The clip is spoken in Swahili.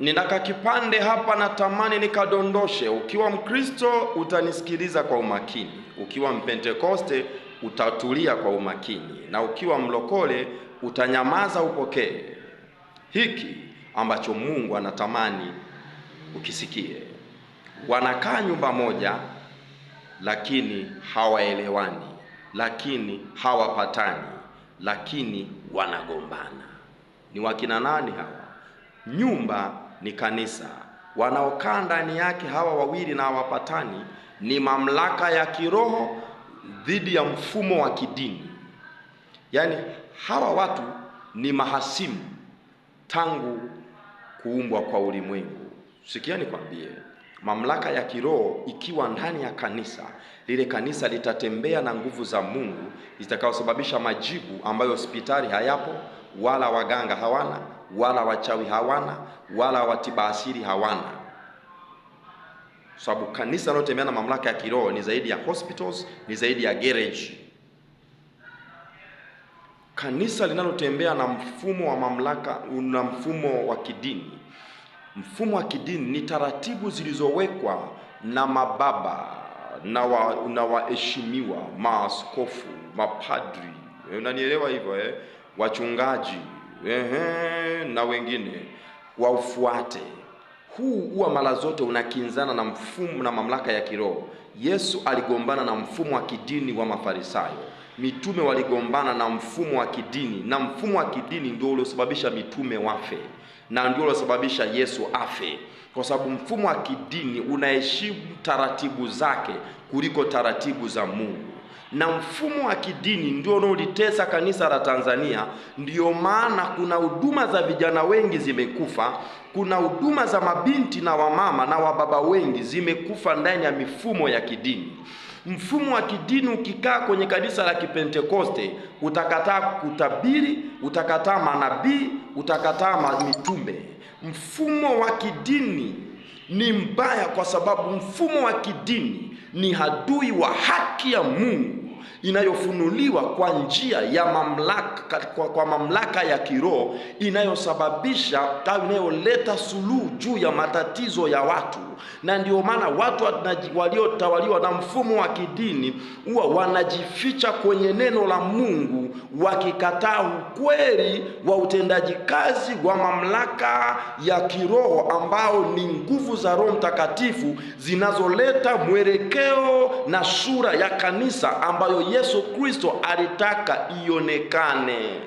Ninaka kipande hapa natamani nikadondoshe. Ukiwa Mkristo utanisikiliza kwa umakini, ukiwa Mpentekoste utatulia kwa umakini, na ukiwa mlokole utanyamaza upokee hiki ambacho Mungu anatamani ukisikie. Wanakaa nyumba moja, lakini hawaelewani, lakini hawapatani, lakini wanagombana. Ni wakina nani hawa? Nyumba ni kanisa, wanaokaa ndani yake hawa wawili na hawapatani ni mamlaka ya kiroho dhidi ya mfumo wa kidini. Yaani hawa watu ni mahasimu tangu kuumbwa kwa ulimwengu. Sikia nikwambie, mamlaka ya kiroho ikiwa ndani ya kanisa, lile kanisa litatembea na nguvu za Mungu zitakayosababisha majibu ambayo hospitali hayapo, wala waganga hawana, wala wachawi hawana, wala watiba asili hawana, sababu kanisa linalotembea na mamlaka ya kiroho ni zaidi ya hospitals, ni zaidi ya garage. Kanisa linalotembea na mfumo wa mamlaka na mfumo wa kidini. Mfumo wa kidini ni taratibu zilizowekwa na mababa na waheshimiwa, maaskofu, mapadri, unanielewa hivyo eh? Wachungaji ehe, na wengine waufuate. Huu huwa mara zote unakinzana na mfumo na mamlaka ya kiroho. Yesu aligombana na mfumo wa kidini wa Mafarisayo. Mitume waligombana na mfumo wa kidini, na mfumo wa kidini ndio uliosababisha mitume wafe na ndio uliosababisha Yesu afe, kwa sababu mfumo wa kidini unaheshimu taratibu zake kuliko taratibu za Mungu na mfumo wa kidini ndio unaolitesa kanisa la Tanzania. Ndiyo maana kuna huduma za vijana wengi zimekufa, kuna huduma za mabinti na wamama na wababa wengi zimekufa ndani ya mifumo ya kidini. Mfumo wa kidini ukikaa kwenye kanisa la Kipentekoste utakataa kutabiri, utakataa manabii, utakataa mitume. Mfumo wa kidini ni mbaya kwa sababu mfumo wa kidini ni adui wa haki ya Mungu inayofunuliwa kwa njia ya mamlaka, kwa mamlaka ya kiroho inayosababisha au inayoleta suluhu juu ya matatizo ya watu. Na ndio maana watu waliotawaliwa na mfumo wa kidini huwa wanajificha kwenye neno la Mungu, wakikataa ukweli wa utendaji kazi wa mamlaka ya kiroho ambao ni nguvu za Roho Mtakatifu zinazoleta mwelekeo na sura ya kanisa ambayo Yesu Kristo alitaka ionekane.